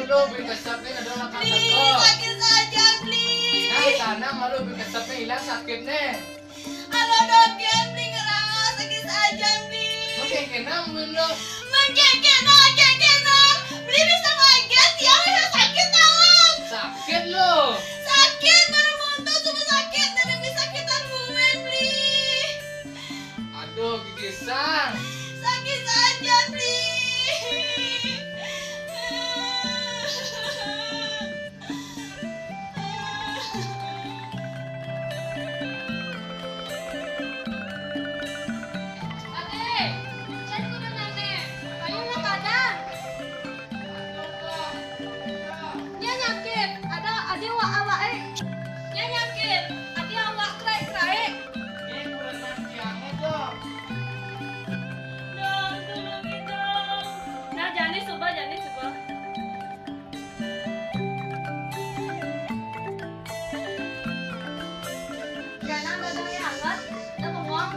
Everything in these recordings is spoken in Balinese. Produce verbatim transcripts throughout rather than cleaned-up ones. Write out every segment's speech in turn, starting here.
Lu beli kesep nih, ada makan teko. Sakit saja, Bli. Nah, sana malu beli kesep nih, hilang sakit nih. Halo, Dogen, Bli ngerasa sakit saja, Bli. Mengkengkena mungkin lu. Mengkengkena, kengkena. Bli bisa ngaget, ya, bisa sakit, tolong. Sakit lu. Sakit, baru muntah, cuma sakit, tapi bisa kita buen, Bli. Aduh, gigi sang. Sakit saja, Bli. Ade, cari kuda nenek. Ayo, lah, pada. Nya nyakit, ada ade wa awak, eh. Nya nyakit, ade awak kerai-kerai. Dong, tulungi dong. Nah, jani suba, jani suba. Ganang dagang yang anget, udah bengong,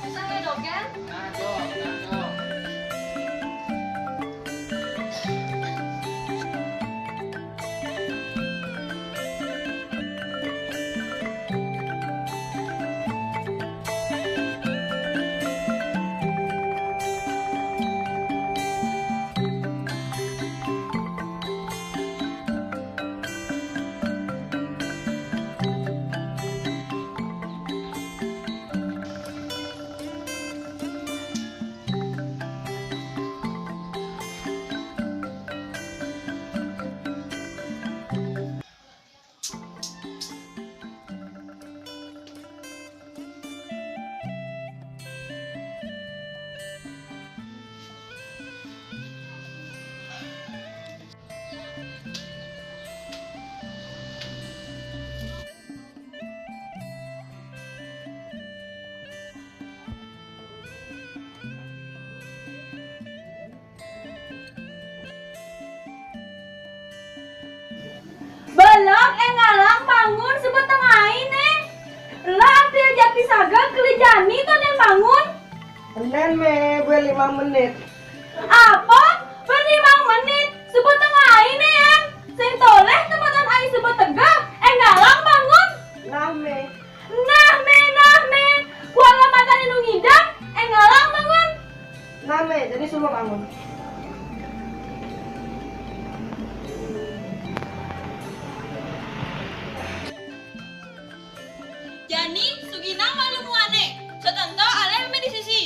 bisa nggak, Dogen? Nah, dong, nah, dong. Belum, eh, ngalang bangun, sebut tengai, ne. Lah, ambil jati saga, keli jani, to, nen bangun. Nen, me, beli lima menit. Apa? Beli lima menit? Sebut tengai, ne, an. Sing toleh, tempatan ai sebut tegak, eh, ngalang bangun. Nah, me. Nah, me, nah, me. Kuala mata ninu ngidang, eh, ngalang bangun. Nah, me, jadi suruh bangun. Jani, Suginang malu muane. Setento aleh me di sisi.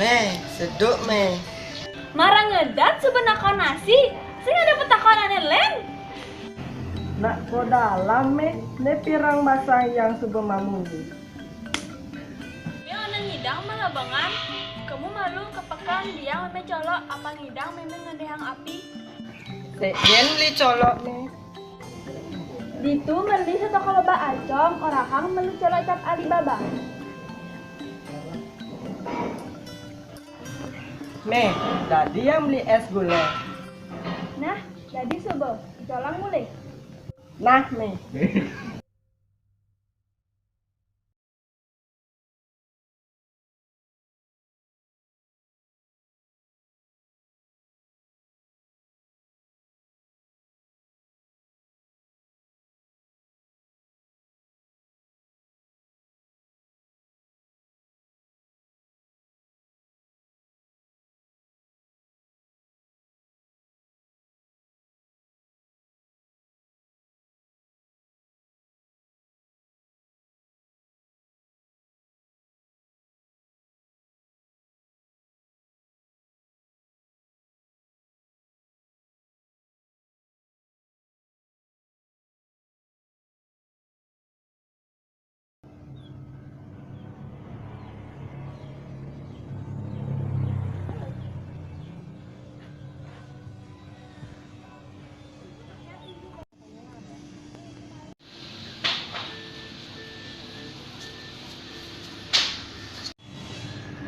Me, seduk, me. Marang ngedat sebenarnya nasi, sing ada petakonane len. Nak ko dalam, me, ne pirang basang yang suba mamuni. Me, onan ngidang malabangan, kamu malu kepekan dia me colok apa ngidang me ngendehang api. Sejen beli colok, me. Ditu meli setoko loba acong, orahang meli colok cap Alibaba. Me, dadi yang beli es gula. Nah, dadi suba, dicolang mulih. Nah, me.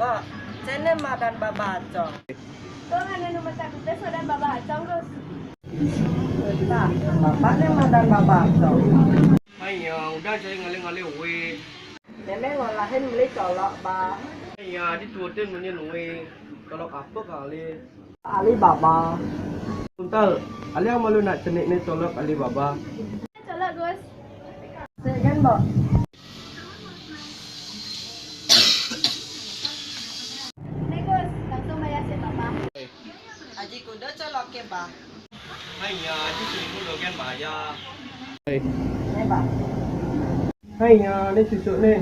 Cén né madan Baba Acong. Kok ngana nu matak tes madan Baba Acong, Gus? Tah, Bapa né madan Baba Acong. Hai nya, udah cai ngalih-ngalih uwi. Mémé ngolahin beli colok, Bah. Hai nya, adi tuutin munyin uwi. Colok apa kali? Alibaba. Buntel, alih malu nak cenik né colok Alibaba. Colok, Gus. Sik kan, Mbok? Né, Gus, langsung bayar sik, Bapa. Aji kuda coloké, Bah. Hai nya, aji seribu dogén bayar. Né, Bah. Hai nya, né susuk né.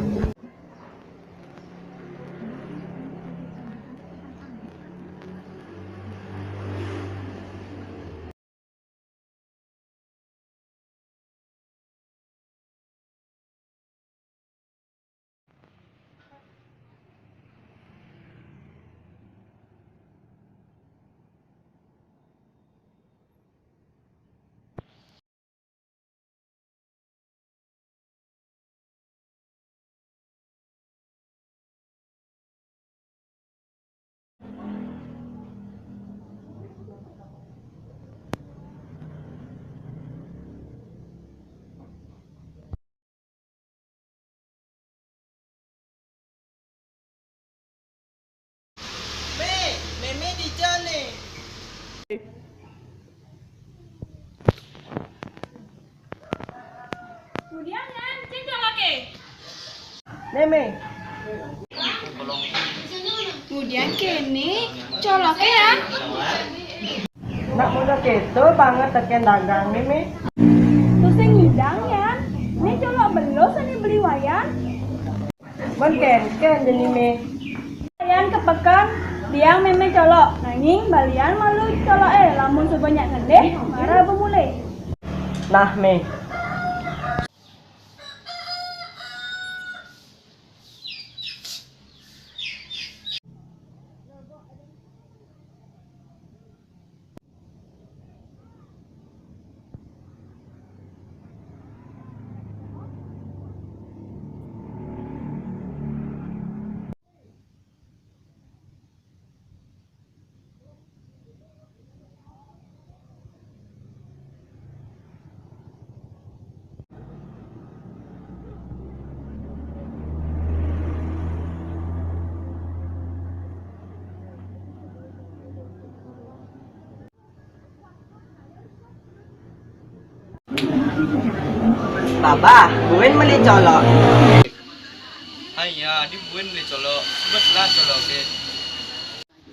Mé, mémé dija né. Kemudian kan, cén coloké. Né, Mé. Kemudian kéné coloké ya. Nak modél kéto banget tekén dagang né, Mé. Tusing ngidang, Yan. Né colok belus ané beli Wayan. Mun kénkén jani, Mé. Wayan ka peken, biang mémé colok. Nanging balian malu coloké, lamun suba nyak ngendih, mara bemulih. Nah, Mé. Baba, buin meli colok. Hai nya, adi buin meli colok. Sebet lah coloké.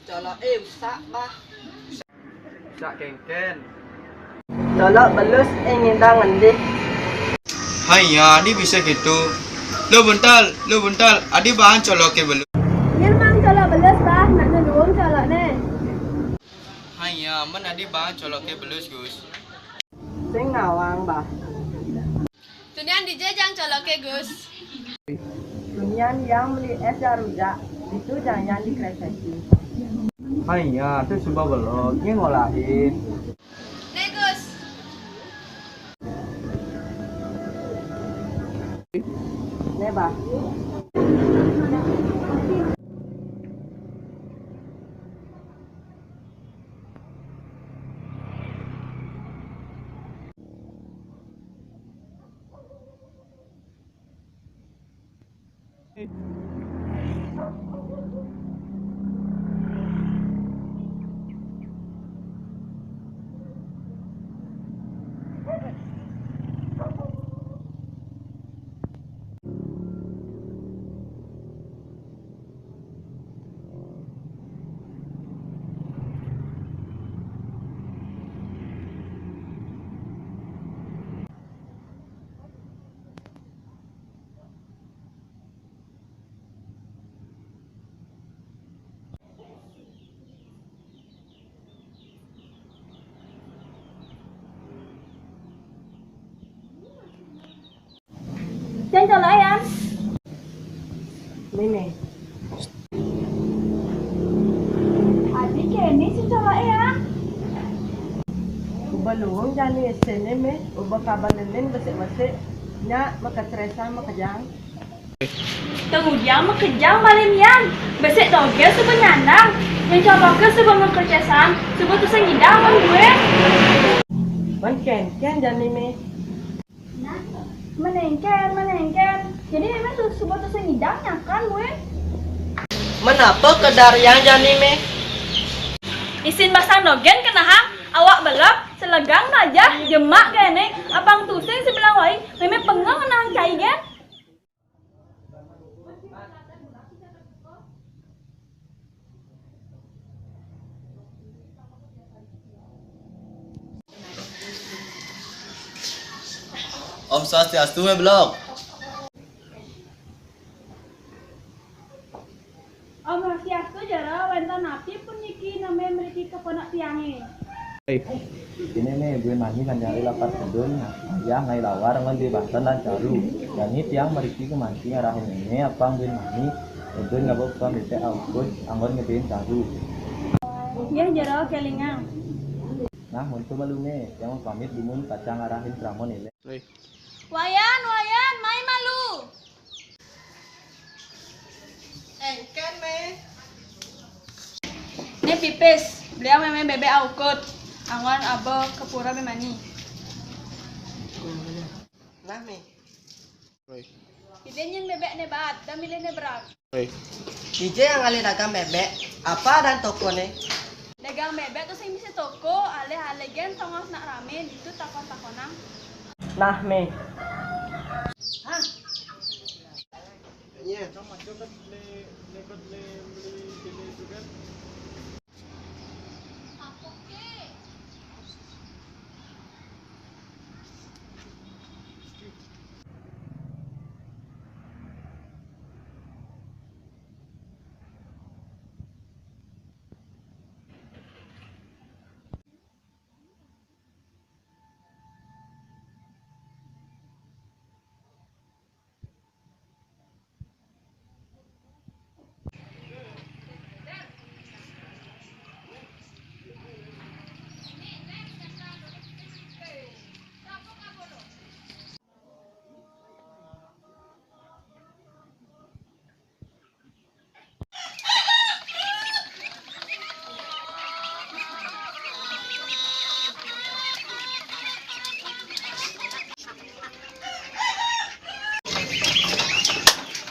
Coloké usak, Bah. Usak kénkén. Colok belus, eh, ngidang ngendih. Hai nya, adi bisa kéto. Lo Buntel, lo Buntel, adi baang coloké belus. Nyén baang colok belus, Bah, nak nulung colok né. Hai nya, mén adi baang coloké belus, Gus. Sing nawang, Bah. Tunian dija jang coloké, Gus? Tunian yang meli és jang rujak, ditu jang Yan dikréséki. Hai nya, to suba belog, nyén ngolahin. Né, Gus. Né, Bah. Cén coloké, Yan? Né, Mé. Adi kéné cén coloké, Yan? Uba luung jani ésé né, Mé, uba kaba nenen besik-besik, nya makatrésan makejang. Tang udiang makejang malem nian. Besek dogén suba nyandang. Nyang coa bakal suba makerja san, suba tusah ngidang mun buin. Mén kénkén jani, Mé? Nah, mén éngkén, mén éngkén. Jani mémé su-, suba tusah ngidang nyakan buin. Mén apa kedariang jani, Mé? Isin basang dogén kenehang, awak belek, selegang najah, jemak kéné, apang tusing sibilang wai, mémé pengeng ngenehang cai gén. Om Swastiastu, Mé Belog. Om Swastiastu, Jero, wénten napi puniki namen mriki ka pondok tiangé? Hei, kéné Mé, buin Mani nganjari lapar tedun, ayah ngai lawar ngon di banten lan caru. Jani tiang mriki kemancing arahin Mémé apang buin Mani tedun ngaba ukon bébék aukud anggon ngebéin caru. Nggih, Jero, kélingang. Nah, monto malu Mé, tiang pamit dumun pacang ngarahin kramon ilék. Wayan, Wayan, mai malu. Éngkén, Mé. Né pipis, beliang mémé bébék aukud. Anggon aba ka pura buin Mani. Nah, Mé. Pidan nyén bébék né baat, da milih né berat. Oi. Dija yang alih dagang bébék? Apa adan tokoné? Dagang bébék tu sing bisi toko, alih-alih gén tongos nak ramé, ditu takon-takonang. Nah, Mé. Hah? Iya.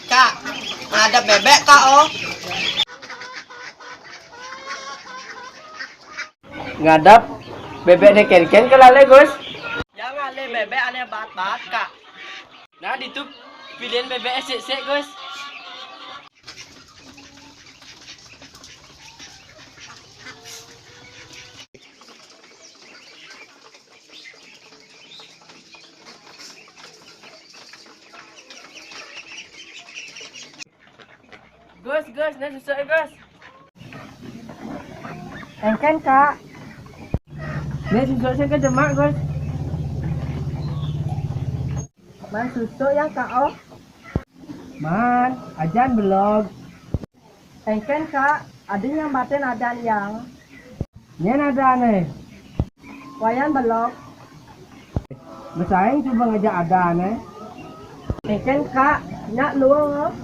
Kak, ngadep bébék, Kak, oh. Ngadep bébék né kénkén ka lalé, Gus? Yang alih bébék ané baat-baat, Kak. Nah, ditu pilihan bébék sik-sik, Gus. Gus, Gus, né susuk, Gus. Éngkén, Kak. Né susuk sing ka jemak, Gus. Man susuk yang, Kak, oh. Man, ajan Belog. Éngkén, Kak, adi nyambatin adan yang. Nyén adané? Wayan Belog. Mesaing coba ngejak adané. Éngkén, Kak, nyak luung, oh.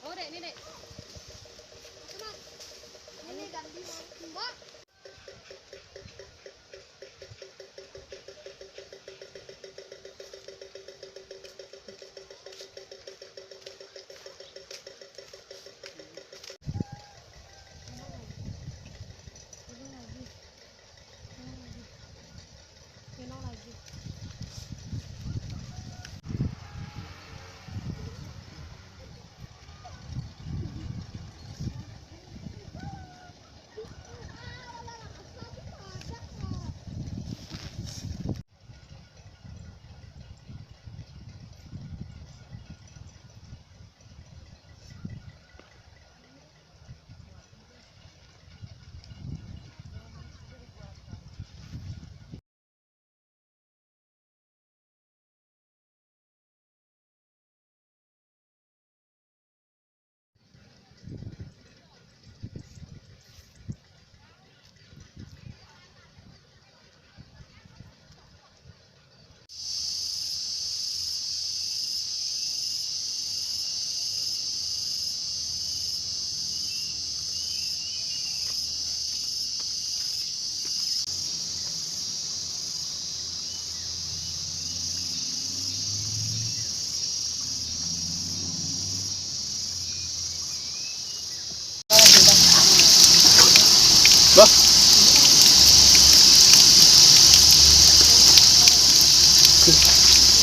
Oh, Dek, ini, Dek. Itu, Mas. Ini ganti, Mas. Mbak. Bah.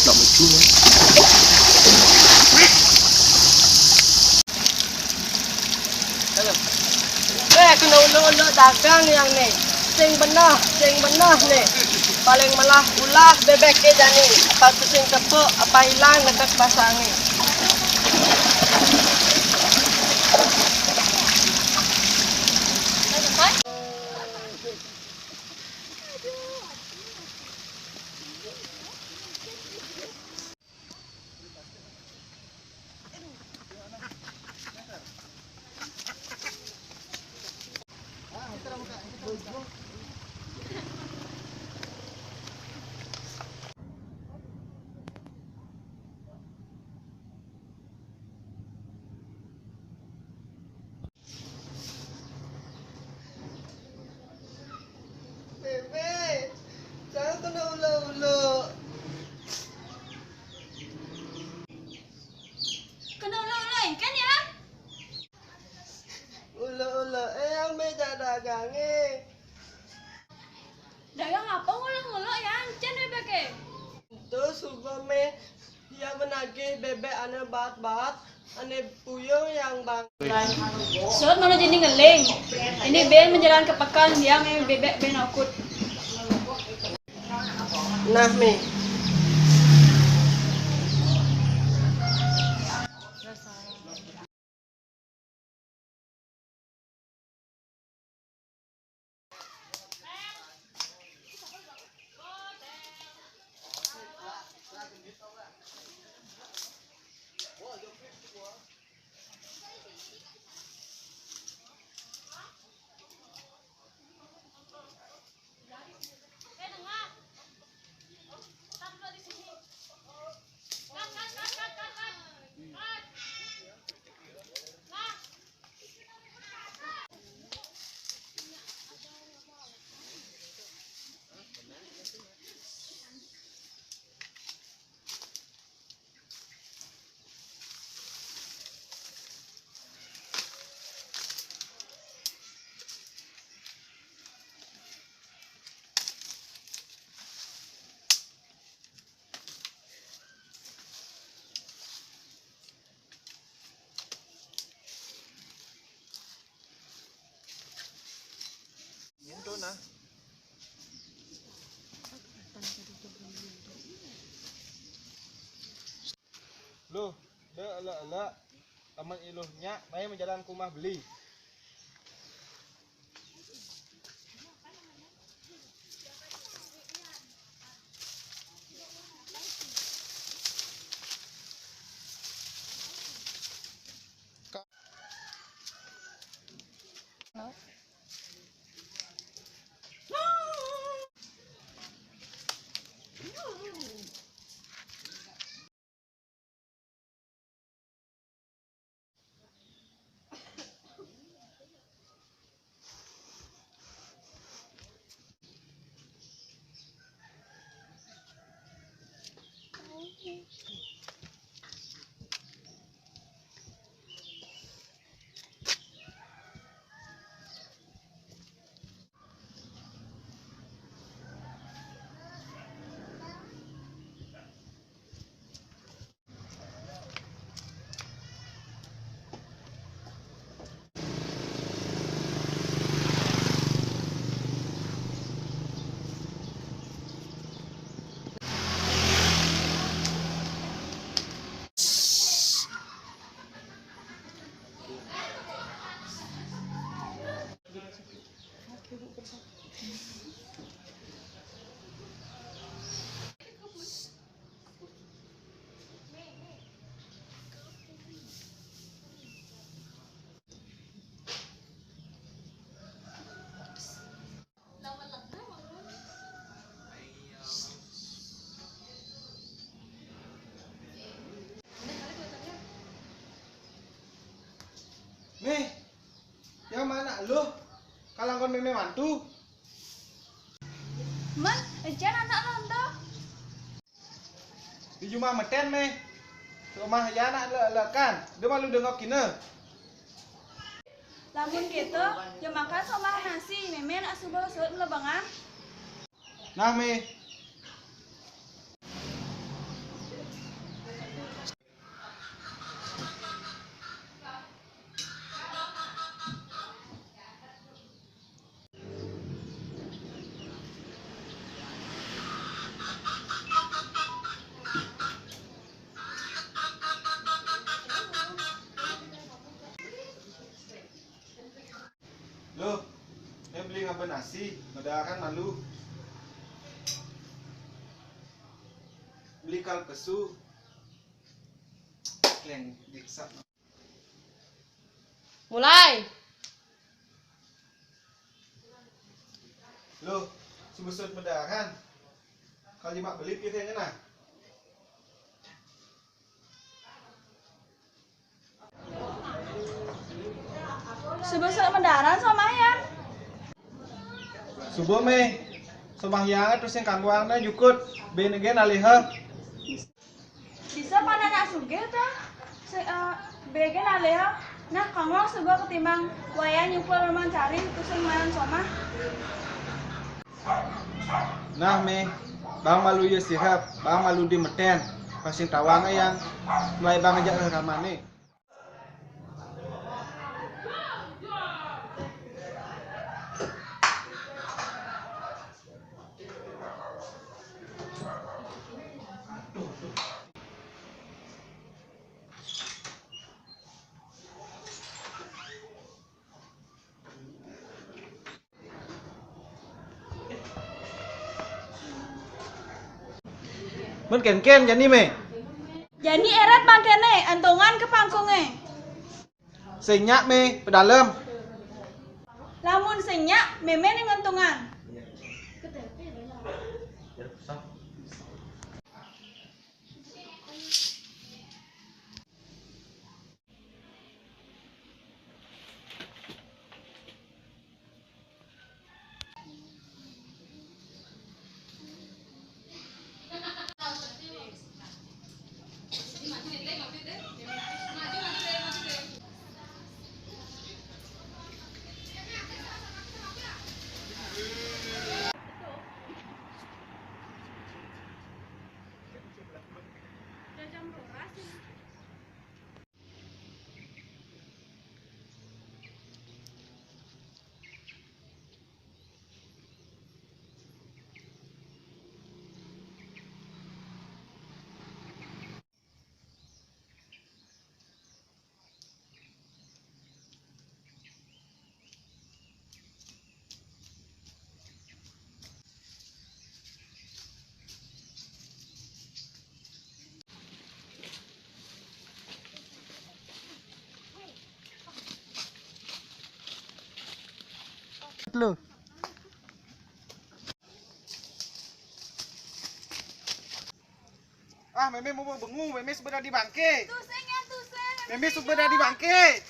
Nak maju, eh. Weh, kena uluk-uluk dagang yang ni. Sing benah, sing benah ni. Paling melah ulah bebek ke jani. Apa tu sing tepuk, apa hilang dekat basah angin. Bebe, jangan kena ulo-ulo. Kena ulo-ulo ikan ya? Ulo-ulo, eh, yang meja dagang, eh. Dagang apa nguluk-nguluk ya? Encen bebek, eh. Itu suka, meh. Dia menagih bebek ane baat-baat, ane puyung yang bang. Sot mana jadi ngeling. Ini ben menjalan ke pekan, dia main bebek ben akut. Nah, mi. Nyentuh nah. Loh, de elek-elek. Lamun iluh nyak, mai menjalan ke rumah beli. Meh, yang mana lu? Kalangkon meme mantu. Man, encen anak lo ento. Di jumah meten, meh. Rumah ya anak le, le kan. Dia malu dengok kine. Lamun kéto, jang makan somah nasi, mémén asuh bawa suut melebengan. Nah, Mé. Loh, Mé beli ngaba nasi, madaran malu. Beli kal pesu. Leng diksa. Mulai. Loh, subuh suut madaran. Kal lima beli piring nah. Subuh suut madaran somah yan. Subuh, Mé. Somah yan, terus sing kangguang na jukut. Bé gén aléha. Bisa pan anak sugih téh. Bé gén aléha. Nah, kangguang subuh ketimbang wayah nyumpul mancari, terus sing makan somah. Nah, Mé, bang malu ieu sirep, bang malu dimetén, pasti tawang yang mulai bang ajak reramané. Mun kénkén jani, Mé? Jani érat mangkéné, entungan ka pangkungé. Sing nyak, Mé, pedalem. Lamun sing nyak, mémén ngentungan. Lu. Ah, mémé mau bengu, mémé suba dadi bangké. Tusing ya, tusing. Mémé suba dadi bangké.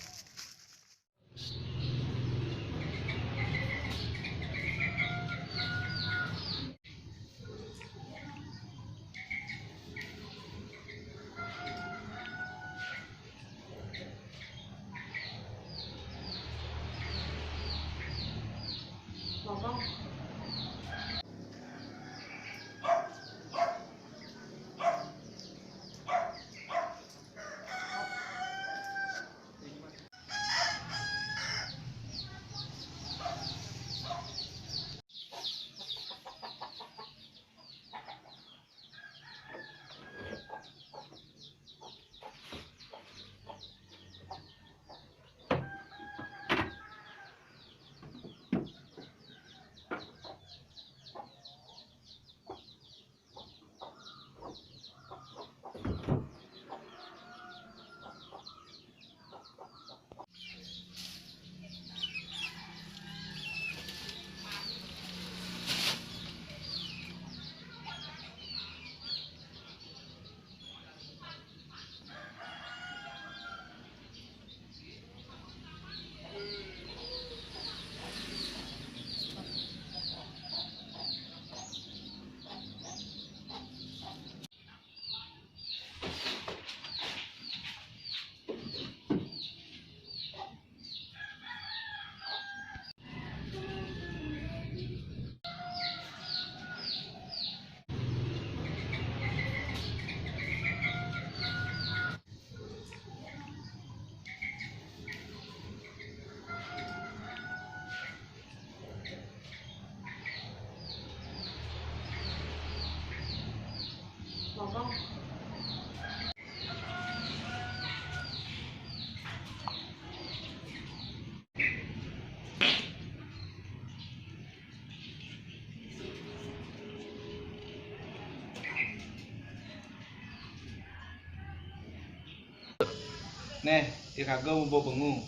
Neh, iraga muba bengu.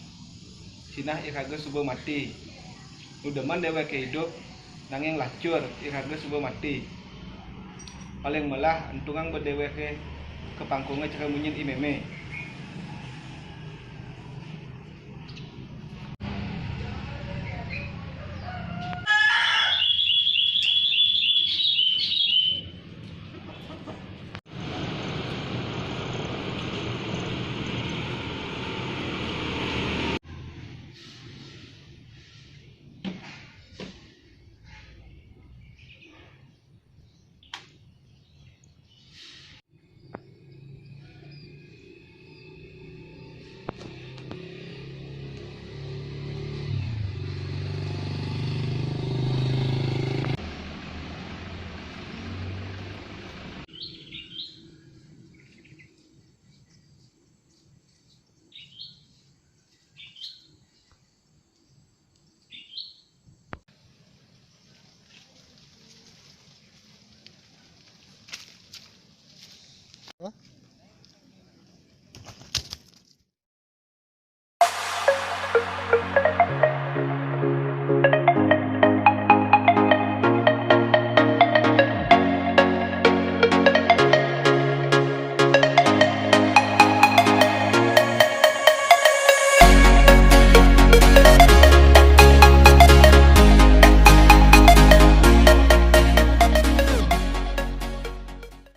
Sinah iraga suba mati. Nu demen deweke idup, nanging lacur iraga suba mati. Paling melah entungang ba deweke ka pangkunga cara munyin i meme.